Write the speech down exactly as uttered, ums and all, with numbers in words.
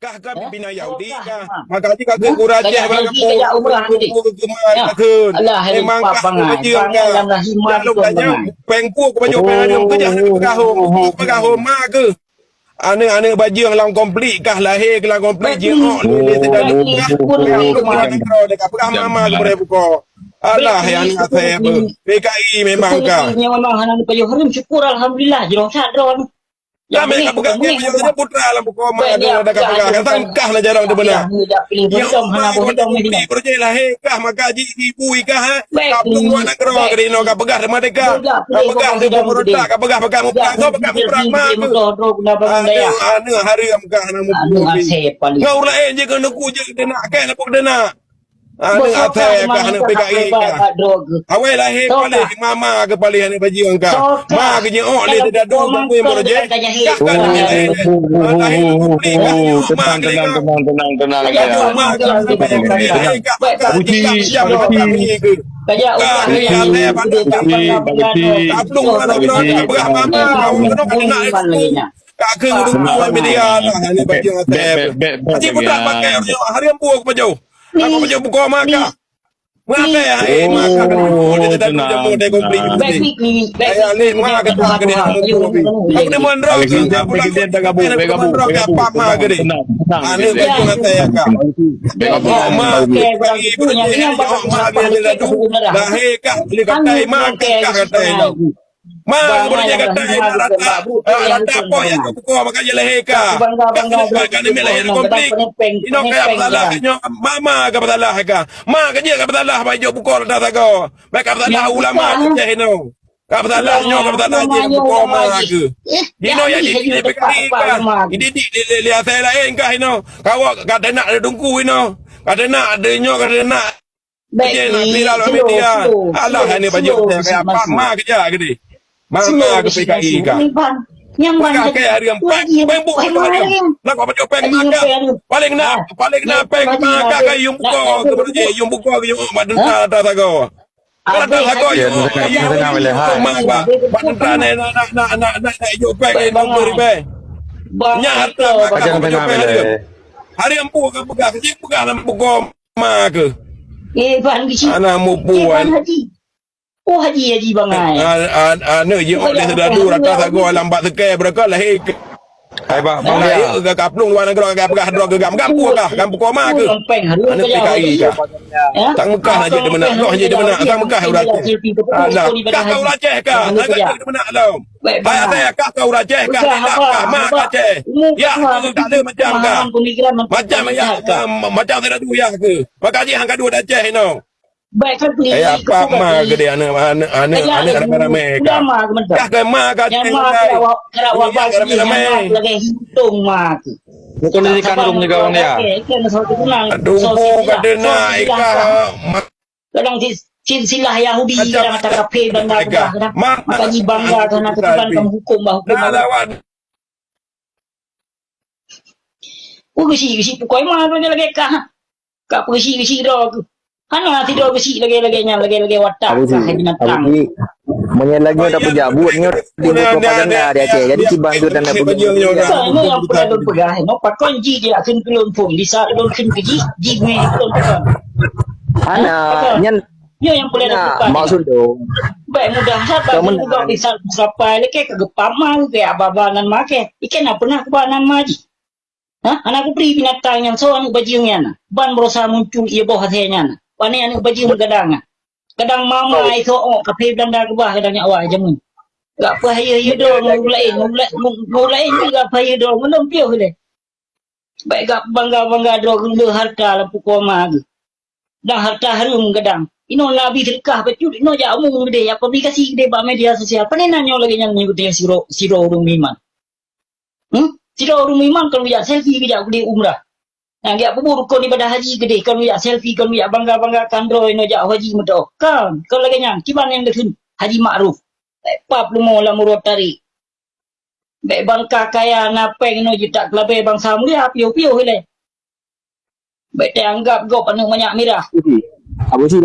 Kah ka pimpinan Yahudi kah? Maka jih ka keu gura jeh barang kampung. Memang kah keu bajeueng kah? Lalu tanya, peng pu keu bajeueng peng hareuem keu jah peugah hom, peugah hom ma keu. Aneuk-aneuk bajeueng lam konflik kah lahé keu lam konflik jiôh lé lé sidadu kah. Peugah mama keu beureh buko. Alah ya aneuk asèe beuh. P K I memang kah. Memang hana pajoh hareuem syukur alhamdulillah jroh that droe. Kami ka peugah keu putra lam buku ma ada ka peugah ka sangkah na jarang teubeuna. Ya, hana boh dong ni. Percaya lah he kah maka ji ibu ikah ha. Ka peudong luar nanggroe ka dinoe ka peugah merdeka. Ka peugah di pemerintah ka peugah peugah muprang so peugah muprang ma. Aneuk hareuem kah na muprang. Ngau laén je keu nuku je kena keh lapuk dena. Aneuk asèe kah aneuk P K I kah. Awai lahé paléh mama keu paléh aneuk bajeueng kah. Ma keu nyoe lé sidadu bangui meurojeh. Kah ka lahé. Lahé kupli kah nyoe ma keu lé kah. Tenang, tenang, tenang, tenang, tenang. Kah keu lahé kah. Kah keu jam kah keu. Kah keu asèe padub kah keu. Kah plueng ma keu kah peugah mama kah keu nak. Kah keu dukung media lah aneuk bajeueng asèe. Aci putra pakai hari ambu keu bajeueng. Aku macam buka maka. Maka ya, eh, maka kena mau dia tak jamu dia komplit. Ayah ni maka tu kena mau kopi. Aku ni mandra. Aku ni mandra apa maka ni. Anu kau tu kata ya kak. Maka ibu ni yang maka dia tu. Lahir kah beli katai maka kah katai. Ma, meunurot jih kata, rata, rata poh nyang keu buko maka jih lahé ka. Ka, ka, ka, ka, ka, lahé konflik. Inoe ka peusalah, nyoe mama ka peusalah ka. Ma ka jih ka peusalah, bak jok buko rata sagoe. Bak ka peusalah ulama Aceh inoe. Ka peusalah nyoe, ka peusalah jih buko ma ka. Inoe nyang di, di P K I ka. Di, di, di, di, di asai laén ka inoe. Ka awak ka teunak di teungku inoe. Ka teunak di nyoe, ka teunak Bèk jih nak viral bak media. Alah, ini baju saya kayak apa? Ma kerja ke ni? Ma, ma ke P K I ka? Nyang ban. Pakai hari empat, peng buku hari. Nak kau baju peng makan. Paling nak, paling nak peng makan ke yung buka ke baju yung buka ke yung mak dengka atas aku. Atas aku yung mak mak dengka ni nak nak nak nak nak yung peng ni nombor ribu. Nya harta makan baju peng hari. Hari empu ke pegang, si pegang dalam buka. Ma ke? Eh, ban geuchik. Anak mupuan. Eh, ban haji. Oh, haji, haji bangai. An-, an-, aneuk jih ôk lé seudadu rata sagoe lam bak seukée beureukat lahé ke. Hai, bah, bang, ya. Ka, ka plueng luwa nanggroe ka peugah droe keu gam. Gam peue kah? Gam peue koma keu? Aneuk P K I kah? Tang Mekah na jeuet deumeunak, roh jeuet deumeunak. Tang Mekah ureueng Aceh. Alah, kah ka ureueng Aceh kah? Hai, kah ka ureueng Aceh kah? Kah ma ka Aceh? Ya, tak ada macam kah? Macam ya, macam seudadu ya ke? Maka jih hang ka duek Aceh inoe. Baik kan tu. Eh, apa ma ke dia aneuk, aneuk, aneuk, aneuk ramai-ramai ka. Dah ke ma ka ceng ramai-ramai. Bukan di kandung ni kawan ya. Aduh, bu ka dena ika. Kadang silsilah Yahudi kadang kata kafir dan dah. Maka ni bangga karena ketuban kamu hukum bah hukum. Ku geusi-geusi pukoi ma tu lagèe kah. Ka peusi-geusi droe keuh. Hana sidroe geusi lagèe-lagèe nyan, lagèe-lagèe watak. Abu Ji, Abu Ji. Meunyoe lagèe nyoe tapeujak buet nyoe di buku paganda di Aceh. Jadi kiban tu tanda peugah. Nyoe nyang peureulèe lôn peugah, nyoe pakon ji jilakèe keu lôn phôn. Di saat lôn kheun keu ji, ji mé lôn peugah. Hana, nyan. Nyoe nyang peureulèe lôn peugah. Maksud tu. Baik mudah sabar. Kamu mudah di saat sapai lé ka geupama ke aba-aba nan ma ke. Ikan apa nak kuba nan ma ji. Hah? Hana kupri binatang nyan soe aneuk bajeueng nyan. Ban berusaha muncul ie boh asèe nyan. Pane aneuk bajeueng meugadang nyan. Kadang mama ai soe ôk, kaphé Belanda keubah kadang nyak wai jameun. Gak peuhayeue-hayeue droe ngon ureueng laén, ngon ureueng laén, ngon ureueng laén pih gak peuhayeue droe ngon lôn piôh lé. Bèk gak bangga-bangga droe geuh harta lam pukoe ma geuh. Dan harta hareuem gadang. Inoe na bi seudeukah bacut, inoe jak omong geudeh, jak publikasi geudeh bak media sosial. Pane na nyoe lagèe nyan nyoe geudeh sidroe, sidroe ureueng meuiman. Hmm? Sidroe ureueng meuiman kon geujak selfie geujak geudeh umrah. Nyang geujak peubuet rukon ibadah haji geudeh kon geujak selfie, kon geujak bangga-banggakan droe inoe jak haji meudoh. Kon, kon lagèe nyan. Kiban nyang geukheun Haji Ma'ruf. Pap leumo lam uroe tarék. Bèk bangka kaya na pèng inoe jitak keulabèe bansa mulia piôh-piôh ilèe. Bèk teuanggap gob aneuk manyak mirah. Abu Ji, Abu Ji,